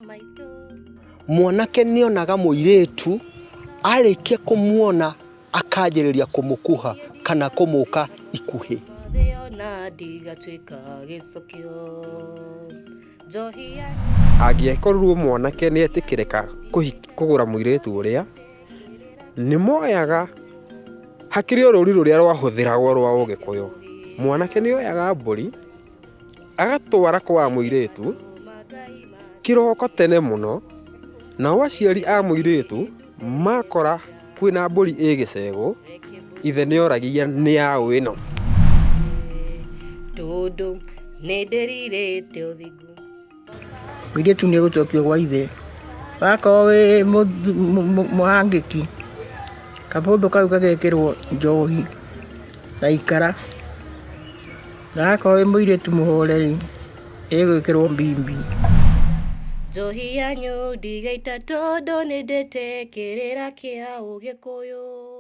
Maitũ. Mwanake nĩonaga mũirĩtu, arĩkia kũmuona akanjĩrĩria kũmũkuha kana kũmũka ikuhĩ. Thĩ ona ndigatuĩka gĩcokio. Njohi ya Angĩkorirwo mwanake nĩ etĩkĩrĩka kũgũra mũirĩtu ũrĩa, nĩ moyaga, hakĩrĩ o rũri rũrĩa rwahũthĩragwo rwa ũgĩkũyũ. Mwanake nĩ oyaga mbũri, agatwara kwa mũirĩtu, kĩroko tene mũno, nao aciari a mũirĩtu makora kwĩna mbũri ĩ gĩcegũ, ithe nĩ oragia nĩ yaũ ĩno. Tondũ nĩndĩrirĩte ũthingu. Mũirĩtu nĩ egũcokio gwa ithe. Wakorwo wĩ mũhangĩki, kabũthũ kau gagekĩrwo njohi na ikara. Na akorwo wĩ mũirĩtu mũhoreri, ĩgwĩkĩrwo mbimbi. Njohi yanyu ndigaita tondũ nĩndĩte kĩrĩra kĩa ũgĩkũyũ.